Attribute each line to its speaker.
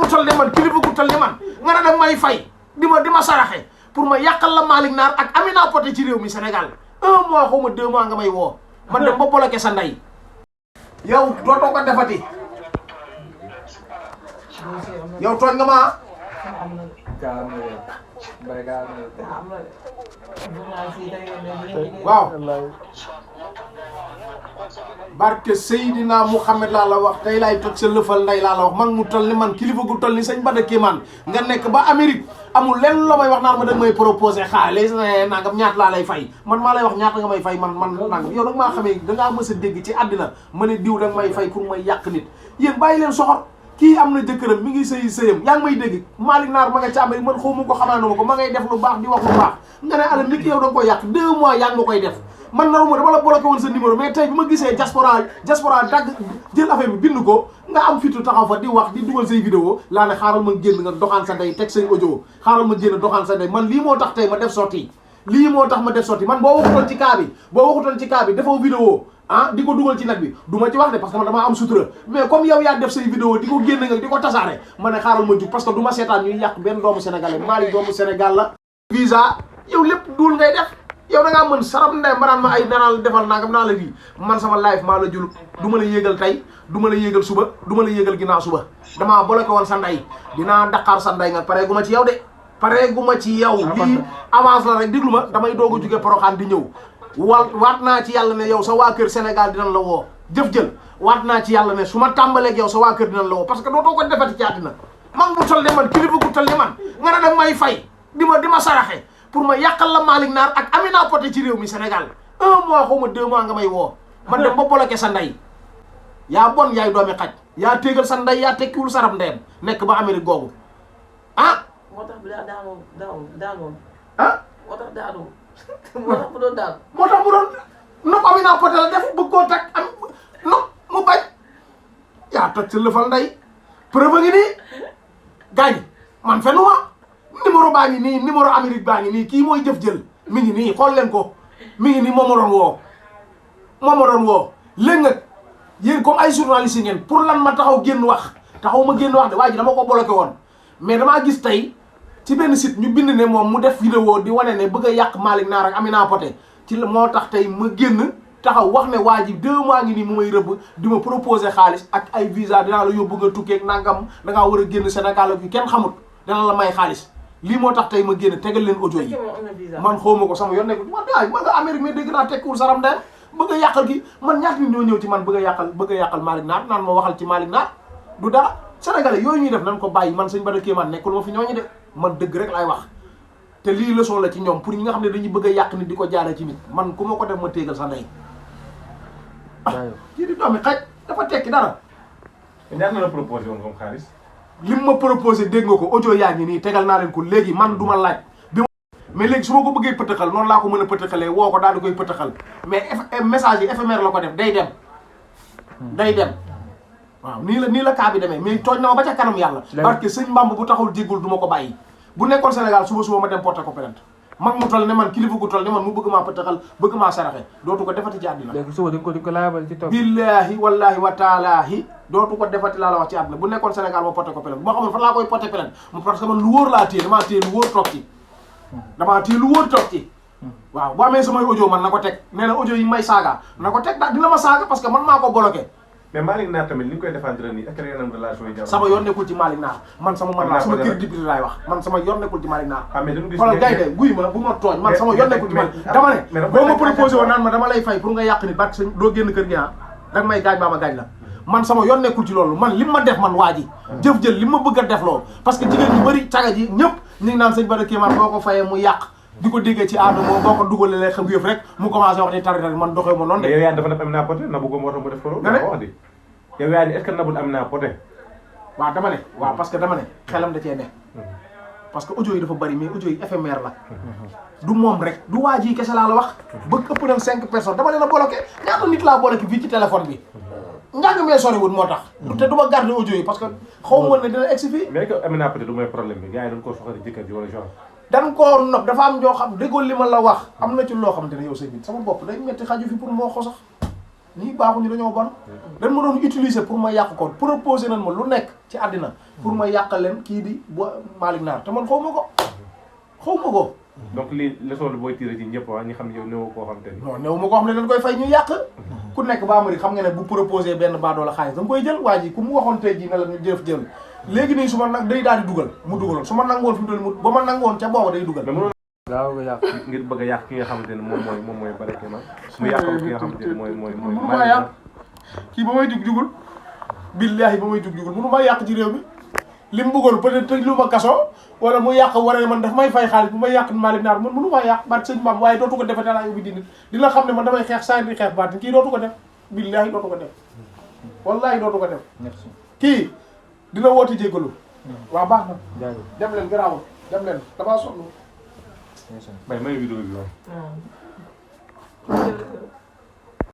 Speaker 1: tol ne man kilifa gu tol ne man nga ne danga may fay di ma saraxe pour ma yàqal la Malick Nar ak Amina Poté ci réew mi Sénégal 1 mois xaw ma 2 mois nga may woo man dem ba bloqué sa ndey yow dootoo ko defati yow tooñ nga ma waaw barke Seydina Mouhamed laa la wax tey laay toj sa lëfal nday laa la wax man mu toll ni man kilifa gu toll ni sëñ Bada Kéemaan nga nekk ba Amérique amul lenn la may wax naan ma da nga may proposé xaalis nangam ñaata laa lay fay man maa lay wax ñaata nga may fay man nangam yow nag maa xamee dangaa mës a dégg ci àddina ma ne diw da nga may fay pour may yàq nit yéen bàyyi leen soxor kii am na jëkkëram mi ngi sëyam yaa ngi may dégg Malick Nar ma nga ci Amérique man xaw ma ko xamaa na ma ko ma ngay def lu baax di wax lu baax nga ne ala nit ki yow da nga koy yàq 2 mois yaa ngi ma koy def man naruma dama la bloqué woon sa numéro mais tey bi ma gisee diaspora dagg jël affaire bi bind ko nga am fitu taxaw fa di wax di dugal say vidéo laa ne xaaral ma génn nga doxaan sa ndey teg say audio xaaral ma génn doxaan sa ndey man lii moo tax tey ma def sortie man boo waxutoon ci cas bi defoo vidéo di ko dugal ci nag bi du ma ci wax de parce que man damaa am sutura mais comme yow yaa def say vidéo di ko génn nga di ko tasaare ma ne xaaral ma jug parce que du ma seetaan ñuy yàq benn doomu sénégalais Malick doomu Sénégal la visa yow lépp duul ngay def yow da ngaa mën sarab ndey maraan ma ay danaa la defal nangam naa la fii man sama live maa la jul du ma la yéegal tey du ma la yéegal suba du ma la yéegal ginnaaw suba damaa bloqué woon sa ndey dinaa daqaar sa ndey nga pare gu ma ci yow de pare gu ma ci yow lii avance la rek déglu ma damay doog a jóge Porokhane di ñëw waat naa ci yàlla ne yow sa waa kër Sénégal dinañ la woo jël waat naa ci yàlla ne su ma tàmbaleeg yow sa waa kër dinañ la woo parce que dootoo ko defati ci àddina man bu tol ne man kilifa gu tol ne man nga ne danga may fay di ma saraxe pour ma yàqal la Malick Nar ak Amina Poté ci réew mi Sénégal 1 mois xaw ma 2 mois nga may woo man dem ba bloqué sa ndey yaa bon yaay doomi xaj yaa téegal sa ndey yaa tekkiwul sarab ndeyam nekk ba Amérique googu
Speaker 2: moo tax bi daanoon
Speaker 1: moo tax mu doon nopp Amina Poté la def bëgg koo teg am nopp mu bañ yaa toj sa lëfal ndey preuve ngi nii gaañ man fenuma numéro baa ngi nii numéro Amérique baa ngi nii kii mooy jël mi ngi nii xool leen ko mi ngi nii moom ma doon woo léegi nag yéen comme ay journaliste ngeen pour lan ma taxaw génn wax de waa ji dama ko bloqué woon mais damaa gis tey ci benn site ñu bind ne moom mu def vidéo di wane ne bëgg a yàq Malick Nar ak Amina Poté ci la moo tax tey ma génn taxaw wax ne waa ji 2 mois ngi nii mu may rëbb di ma proposé xaalis ak ay visa dinaa la yóbbu nga tukkeeg nangam dangaa war a génn Sénégal ak yu kenn xamut dana la may xaalis lii moo tax tey ma génn tegal leen audio yi man xawma ko sama yoon nekk man daay ma nga Amérique mais dégg naa tekkiwul saram ndeyam bëgg a yàqal ki man ñaata nit ñoo ñëw ci man bëgg a yàqal Malick Nar naan ma waxal ci Malick Nar du dara sénégalais yooyu ñuy def nan ko bàyyi man sëñ Bada Kéemaan nekkul ma fi ñooñu de man dëgg rek laay wax te lii leçon la ci ñoom pour ñi nga xam ne dañuy bëgg a yàq nit di ko jaare ci nit man ku ma ko def ma téegal sa ndey kii di doomi xaj dafa tekki dara
Speaker 3: ñaata la proposé woon comme xaalis
Speaker 1: lim ma proposé dégg nga ko audio yaa ngi nii tegal naa leen ko léegi man du ma laaj bi mais léegi su ma ko bëggee pëtëxal noonu laa ko mën a pëtëxalee woo ko daal di koy pëtëxal mais message yi éphémère la ko def day dem waaw nii la cas bi demee mais tooñ na ma ba ca kanam yàlla parce que sëñ Mbamb bu taxul jéggul du ma ko bàyyi bu nekkoon Sénégal suba ma dem porté ko plainte mag mu toll ne man kilifa gu toll ne man mu bëgg maa pëtëxal bëgg maa saraxe dootu ko defati ci àddina
Speaker 4: léegi suba di ko laabal ci toog
Speaker 1: billaahi wallaahi wa taalaahi dootu ko defati laa la wax ci àddina bu nekkoon Sénégal ma porté ko plainte bu ma xamul fan laa koy porté plainte parce que man lu wóor laa téye damaa téye lu wóor toog ci waaw bu amee samay audio man na ko teg nee na audio yi may saaga na ko teg daal dina ma saaga parce que man maa ko bloqué
Speaker 3: mais Malick Nar tamit li ñu koy défendre nii ak yeneen relation yi
Speaker 1: sama yoon nekkul ci Malick Nar man sama kër député laay wax man sama yoon nekkul ci Malick Nar xoolal gay de guy ma bu ma tooñ man sama yoon nekkul ci Malick dama ne boo ma proposé woon naan ma dama lay fay pour nga yàq nit barke sa doo génn kër gi danga may gaaj baa ma gaaj la man sama yoon nekkul ci loolu man lim ma def man waa ji jëf-jël li ma bëgg a def loolu parce que jigéen ñu bëri caga ji ñëpp ñu ngi naan sëñ Bada Kéemaan boo ko fayee mu yàq di ko déggee ci aadama boo ko dugalee xam yëf rek mu commencé wax ni tari man doxee ma noonu de
Speaker 3: yow yaa dafa def Amina Poté na bëggoon moo tax mu def ko wax di yow yaa ni est-ce que nabul Amina Poté
Speaker 1: waaw dama ne waaw parce que dama ne xelam da cee ne parce que audio yi dafa bëri mais audio yi éphémère la du moom rek du waa ji kese laa la wax ba ëpp na 5 personnes dama leen a bloqué ñaata nit laa bloqué fii ci téléphone bi njàng mee soriwul moo tax te du ma garder audio yi parce que xaw ma ne dina egsi fii
Speaker 3: mais que Amina Poté du mooy problème bi gars yi dañ koo soxla jëkkër ji wala genre
Speaker 1: dan koo nopp dafa am ñoo xam déggoo li ma la wax am na ci loo xamante ne yow sëñ bi sama bopp day metti xaju fi pour moo ko sax ñii baaxuñu dañoo bon dañ ma doon utiliser pour ma yàq ko proposer nañ ma lu nekk ci àddina pour ma yàqal leen kii di Malick Naar te man xaw ma ko
Speaker 3: donc lii leçon la booy tiré ci ñëpp ñi xam ne yow néew koo xam te ni
Speaker 1: non néew ma koo xam ne dañ koy fay ñu yàq ku nekk ba Amérique xam nga ne bu proposé benn baadoo la xaalis da nga koy jël waa ji ku mu waxoon tey jii ne la ñu jël léegi nii su ma nag day daal di dugal mu dugaloon su ma nangoon fi mu toll ba ma nangoon ca booba day dugal
Speaker 4: gaaw nga yàq
Speaker 3: ngir bëgg a yàq ki nga xamante ne moom mooy Bada Kémane mu yàqal ki nga xamante ne mooy
Speaker 1: mënu maa yàq kii ba may jugul billaahi ba may jugul mënu maa yàq ci réew mi li mu bëggoon peut-être tëj lu ma kaso wala mu yàq waree man daf may fay xaalis bu may yàq Malick Naar man mënu maa yàq barke sëñ Maam waaye dootu ko defee dalaa yóbbu dina xam ne man damay xeex saa di xeex baat kii dootu ko def billaahi dootu ko def wallaahi dootu ko def kii dina woote jéggalu waaw baax na dem leen garaawul dem leen damaa sonn
Speaker 3: bay may vidéo bi waaw